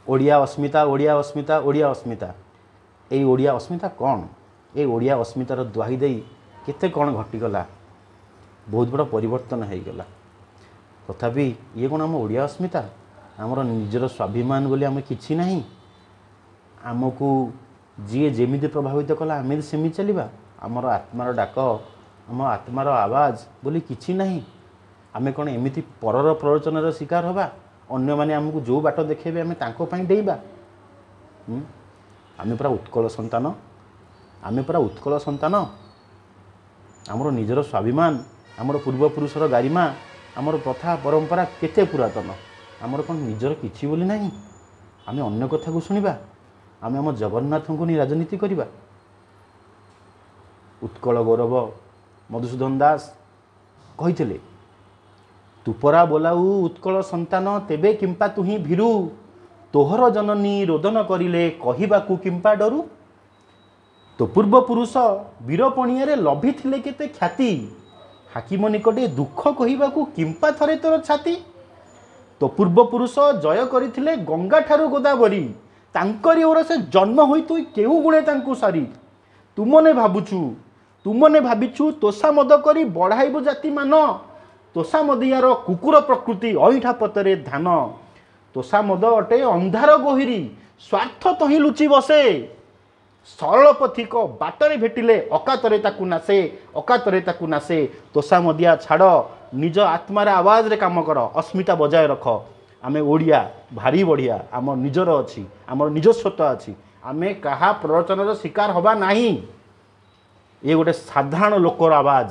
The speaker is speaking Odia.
ଓଡ଼ିଆ ଅସ୍ମିତା, ଓଡ଼ିଆ ଅସ୍ମିତା, ଓଡ଼ିଆ ଅସ୍ମିତା। ଏଇ ଓଡ଼ିଆ ଅସ୍ମିତା କ'ଣ? ଏଇ ଓଡ଼ିଆ ଅସ୍ମିତାର ଦ୍ୱାହି ଦେଇ କେତେ କ'ଣ ଘଟିଗଲା, ବହୁତ ବଡ଼ ପରିବର୍ତ୍ତନ ହେଇଗଲା। ତଥାପି ଇଏ କ'ଣ ଆମ ଓଡ଼ିଆ ଅସ୍ମିତା? ଆମର ନିଜର ସ୍ୱାଭିମାନ ବୋଲି ଆମେ କିଛି ନାହିଁ? ଆମକୁ ଯିଏ ଯେମିତି ପ୍ରଭାବିତ କଲା ଆମେ ସେମିତି ଚାଲିବା? ଆମର ଆତ୍ମାର ଡାକ, ଆମ ଆତ୍ମାର ଆବାଜ ବୋଲି କିଛି ନାହିଁ? ଆମେ କ'ଣ ଏମିତି ପରର ପ୍ରରୋଚନାର ଶିକାର ହେବା? ଅନ୍ୟମାନେ ଆମକୁ ଯେଉଁ ବାଟ ଦେଖେଇବେ ଆମେ ତାଙ୍କ ପାଇଁ ଡେଇଁବା? ଆମେ ପରା ଉତ୍କଳ ସନ୍ତାନ, ଆମେ ପରା ଉତ୍କଳ ସନ୍ତାନ। ଆମର ନିଜର ସ୍ୱାଭିମାନ, ଆମର ପୂର୍ବପୁରୁଷର ଗାରିମା, ଆମର ପ୍ରଥା ପରମ୍ପରା କେତେ ପୁରାତନ। ଆମର କ'ଣ ନିଜର କିଛି ବୋଲି ନାହିଁ? ଆମେ ଅନ୍ୟ କଥାକୁ ଶୁଣିବା? ଆମେ ଆମ ଜଗନ୍ନାଥଙ୍କୁ ନେଇ ରାଜନୀତି କରିବା? ଉତ୍କଳ ଗୌରବ ମଧୁସୂଦନ ଦାସ କହିଥିଲେ, ତୁପରା ବୋଲାଉ ଉତ୍କଳ ସନ୍ତାନ ତେବେ କିମ୍ପା ତୁହି ଭୀରୁ, ତୋହର ଜନନୀ ରୋଦନ କରିଲେ କହିବାକୁ କିମ୍ପା ଡରୁ। ତୋ ପୂର୍ବପୁରୁଷ ବୀରପଣିଆରେ ଲଭିଥିଲେ କେତେ ଖ୍ୟାତି, ହାକିମ ନିକଟେ ଦୁଃଖ କହିବାକୁ କିମ୍ପା ଥରେ ତୋର ଛାତି। ତୋ ପୂର୍ବପୁରୁଷ ଜୟ କରିଥିଲେ ଗଙ୍ଗାଠାରୁ ଗୋଦାବରୀ, ତାଙ୍କରି ଓରସେ ଜନ୍ମ ହୋଇ ତୁଇ କେଉଁ ଗୁଣେ ତାଙ୍କୁ ସାରି। ତୁମନେ ଭାବୁଛୁ, ତୁମନେ ଭାବିଛୁ ତୋଷାମଦ କରି ବଢ଼ାଇବୁ ଜାତି ମାନ, ତୋଷାମଦିଆର କୁକୁର ପ୍ରକୃତି ଅଇଁଠା ପତରେ ଧାନ। ତୋଷାମଦ ଅଟେ ଅନ୍ଧାର ଗୋହିରୀ, ସ୍ୱାର୍ଥ ତହିଁ ଲୁଚି ବସେ, ସରଳ ପଥିକ ବାଟରେ ଭେଟିଲେ ଅକାତରେ ତାକୁ ନାସେ, ଅକାତରେ ତାକୁ ନାସେ। ତୋଷାମଦିଆ ଛାଡ଼, ନିଜ ଆତ୍ମାର ଆବାଜରେ କାମ କର, ଅସ୍ମିତା ବଜାୟ ରଖ। ଆମେ ଓଡ଼ିଆ ଭାରି ବଢ଼ିଆ, ଆମ ନିଜର ଅଛି, ଆମର ନିଜସ୍ୱତା ଅଛି, ଆମେ କାହା ପ୍ରରୋଚନାର ଶିକାର ହେବା ନାହିଁ। ଇଏ ଗୋଟେ ସାଧାରଣ ଲୋକର ଆବାଜ।